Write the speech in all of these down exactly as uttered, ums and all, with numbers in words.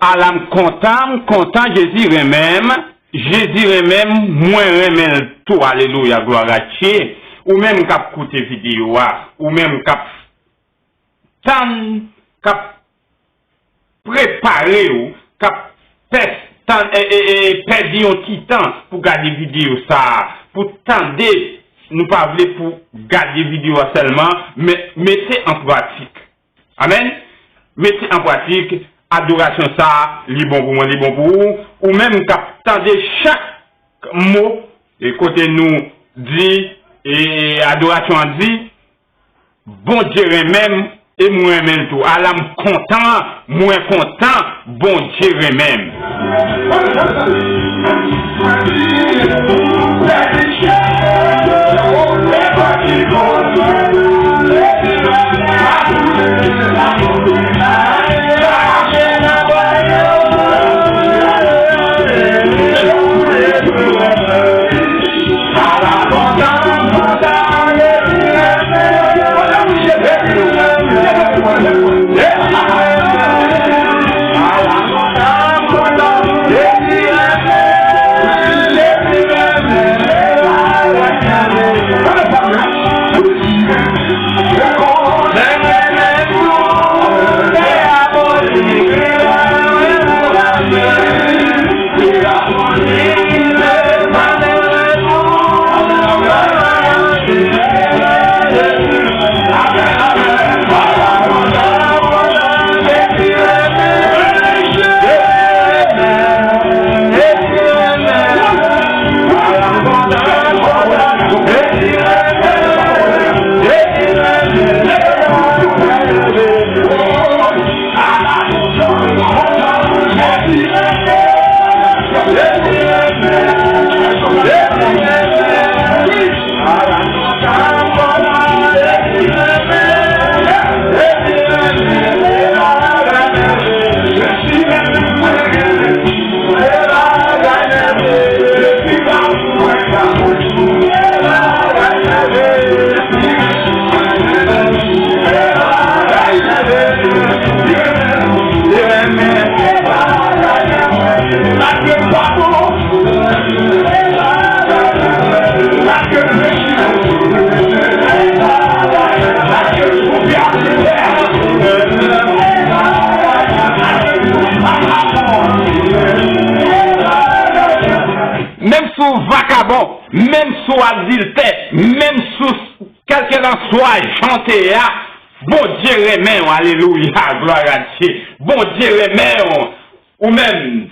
Ala m kontan, m kontan Jezi renmen m. Jezi renmen m, mwen renmen l tou. Alelouya, glwa a Dye. Ou menm k ap koute videyo a, ou menm k ap tann, k ap prepare w, k ap pè-, tann, e, e, e, pèdi yon ti tan pou gade videyo sa a, pou tande, nou pa vle pou gade videyo a sèlman, men mete an pratik. Amèn. Mete an pratik adorasyon sa a, li bon pou mwen, li bon pou ou. Ou menm k ap tande chak mo, e kote nou di, e adorasyon an di, Bondye renmen m, e mwen renmen l tou. Ala m kontan, mwen kontan, Bondye renmen m. Menm si w vakabon, menm si w adiltè, menm si w kèlkelanswa jan w te ye a, Bondye renmen w. Alelouya, glwa a Dye. Bondye renmen w. Ou menm,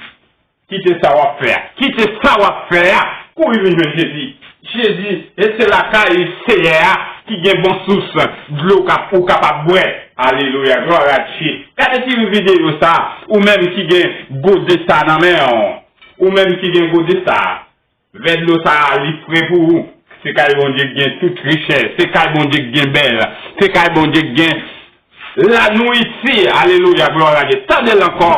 kite sa w ap fè a. Kite sa w ap fè a. Kouri vin jwenn Jezi. Jezi, e se lakay Seyè a ki gen bon sous dlo k ap, ou kapab bwè. Alelouya, glwa a Dye. Gade ti videyo sa a. Ou menm ki gen gode sa a nan men w. Ou menm ki gen gode sa a. Vè dlo sa a, li fre pou ou. Se kay Bondye k gen tout richès. Se kay Bondye k gen bèl. Se kay Bondye k gen la nouriti. Alelouya, glwa a Dye. Tande l ankò.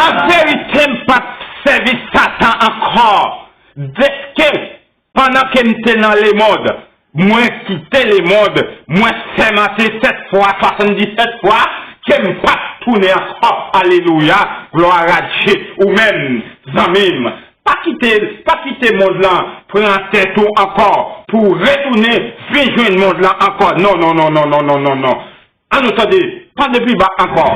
An verite, m p ap sèvi Satan ankò. Dèske Pandan ke m te nan lemond, mwen kite lemond, mwen sèmante sèt fwa, swasanndisèt fwa, ke m p ap tounen ankò. Alelouya, glwa a Dye. Ou menm, zanmi m, pa kite, pa kite mond lan pran tèt ou ankò pou w retounen vin jwenn mond lan ankò. Non, non, non. An nou tande, tande pi ba ankò.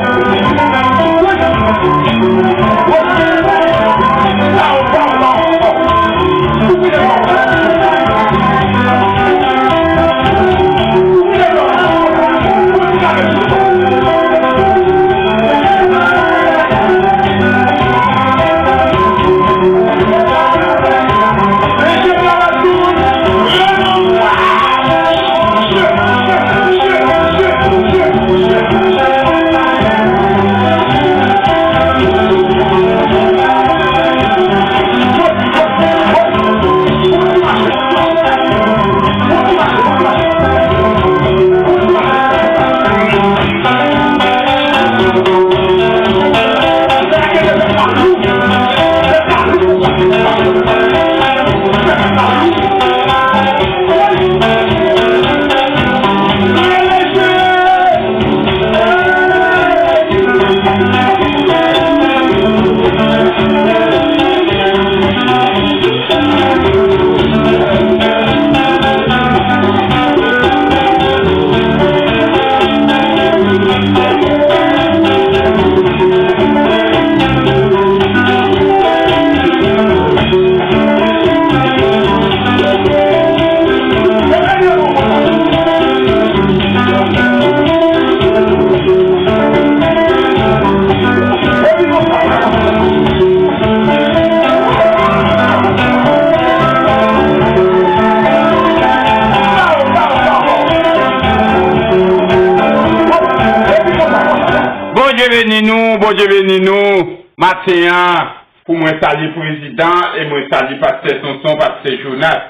Bondye beni nou maten an. Pou mwen salye prezidan e mwen salye pastè Sonson, pastè Jonas.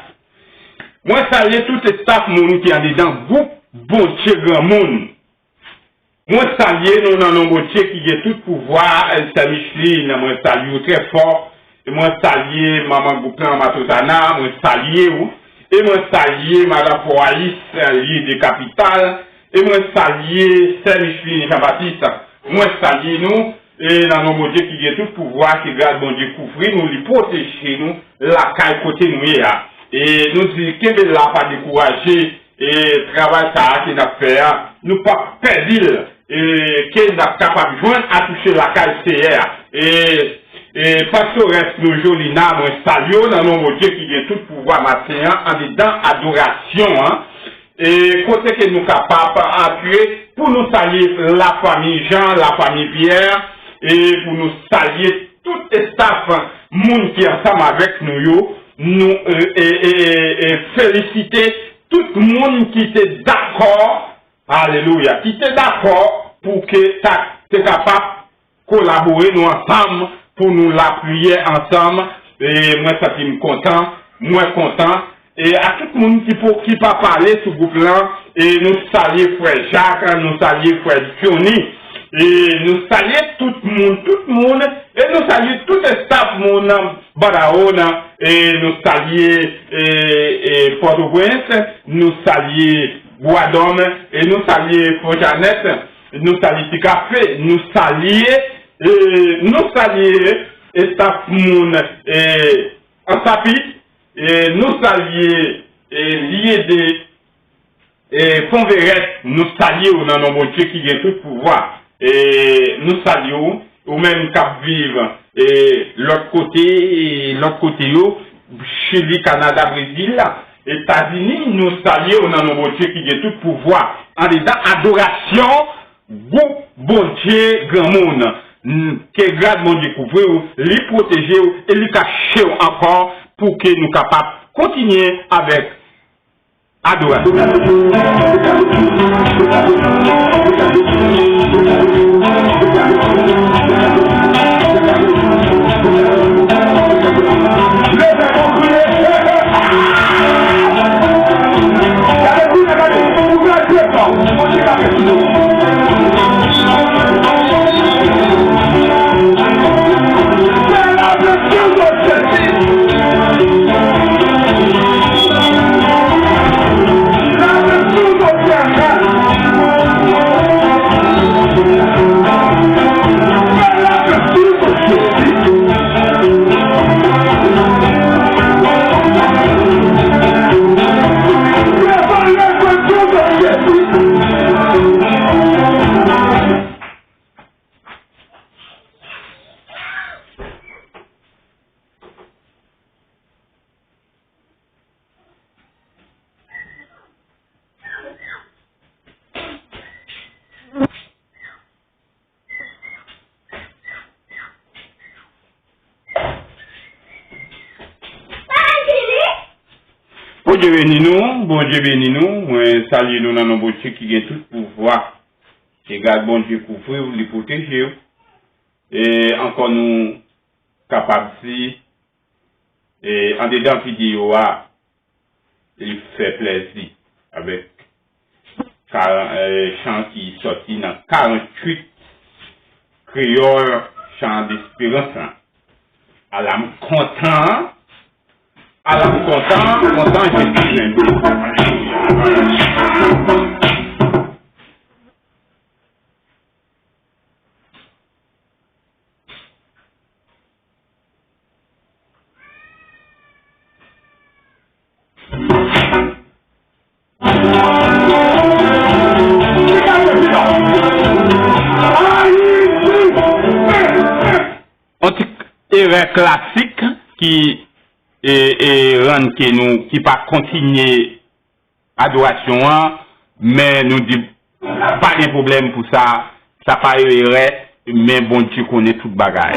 Mwen salye tout estaf moun ki andedan gwoup Bondye Granmoun. Mwen salye nou nan non Bondye ki gen tout pouvwa, Sè Micheline, mwen salye w trè fò. E mwen salye manman gwoup lan, Matotana, mwen salye w. E mwen salye madan Foayis, lidè kapital. E mwen salye Sè Micheline Jean Baptiste. Mwen salye nou, e nan non Bondye ki gen tout pouvwa, ke gras Bondye kouvri nou, li pwoteje nou, lakay kote nou ye a. E nou di, kenbe la, pa dekouraje, e travay sa a ke n ap fè a, nou p ap pèdi l, e ke n ap kapab jwenn atouche lakay Seyè a. E, e pastores nou, Jolina, mwen salye w nan non Bondye ki gen tout pouvwa maten an, andedan adorasyon an. E kote ke nou kapab antre pou nou salye lafanmi Jean, lafanmi Pierre, e pou nou salye tout estaf moun ki ansanm avèk nou yo, nou, e, e, e, e felisite tout moun ki te dakò, alelouya, ki te dakò pou ke ta, te kapab kolabore nou ansanm, pou nou lapriyè ansanm. E mwen santi m kontan, mwen kontan. E a tout moun ki pou, ki pa pale sou gwoup lan, e nou salye frè Jak, nou salye frè Johnny, e nou salye tout moun, tout moun, e nou salye tout estaf moun Badawo, e nou salye, e, e Pòtoprens, nou salye Bwadòm, e nou salye Fòjanèt, nou salye Ti Kafe, nou salye, e, nou salye estaf moun, e, Ansapit, e, nou salye, e, Lyede, e, Fonverèt, nou salye w nan non Bondye ki gen tout pouvwa. E, nou salye w, ou menm k ap viv, e, lòt kote, e, lòt kote yo, Chili, Kanada, Brezil, Etazini, nou salye w nan non Bondye ki gen tout pouvwa. Andedan adorasyon, gwoup Bondye Granmoun. N-, ke gras Bondye kouvri w, li pwoteje w e li kache w ankò pou ke nou kapab kontinye avèk adorasyon. Bondye beni nou, Bondye beni nou. Mwen salye nou nan non Bondye ki gen tout pouvwa. Ke gras Bondye kouvri w, li pwoteje w. E ankò nou kapab di, e andedan videyo a, li fè plèzi avèk karan-, e, chan ki sòti nan karanntuit Kreyòl, chan desperans lan. Ala m kontan, ala m kontan, kontan Jezi menm. Yon ti erè klasik ki, e, e, rann ke nou, ki pa kontinye adorasyon an, men nou di, pa gen pwoblèm pou sa, sa pa erè, men Bondye konnen tout bagay.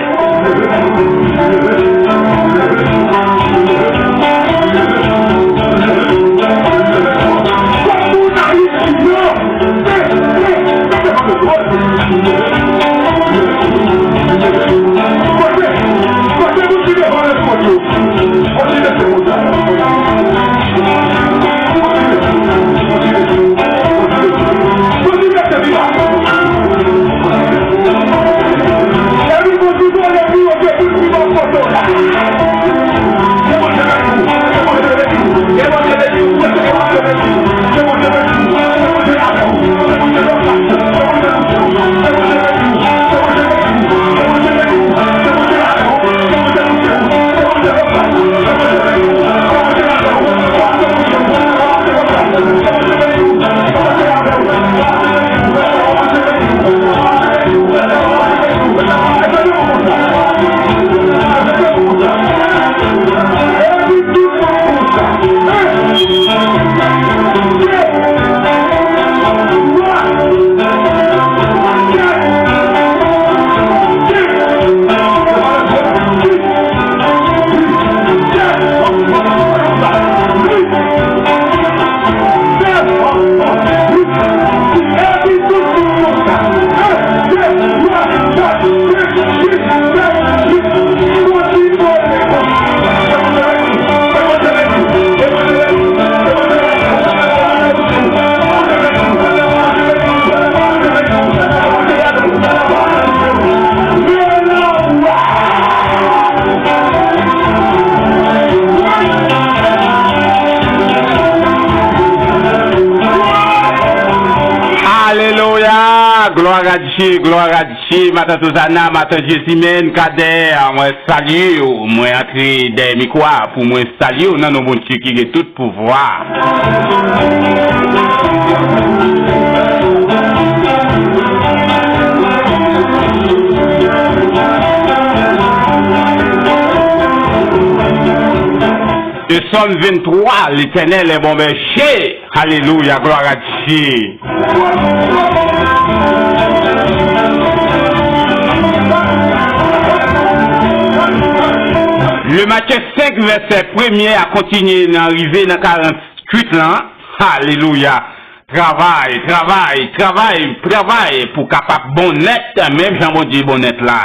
Glwa a Dye, glwa a Dye, matant Ozana, matant Jezimèn, Kadè, mwen salye w, mwen antre dèyè mikwo a pou mwen salye w nan non Bondye ki gen tout pouvwa. Psaume vingt-trois, L'Éternel est mon berger. Alelouya, glwa a Dye. Le Matthieu cinq, vèsè premye a kontinye nan rive nan karanntuit lan. Alelouya. Travay, travay, travay, travay pou kapab bon nèt, menm jan Bondye bon nèt la.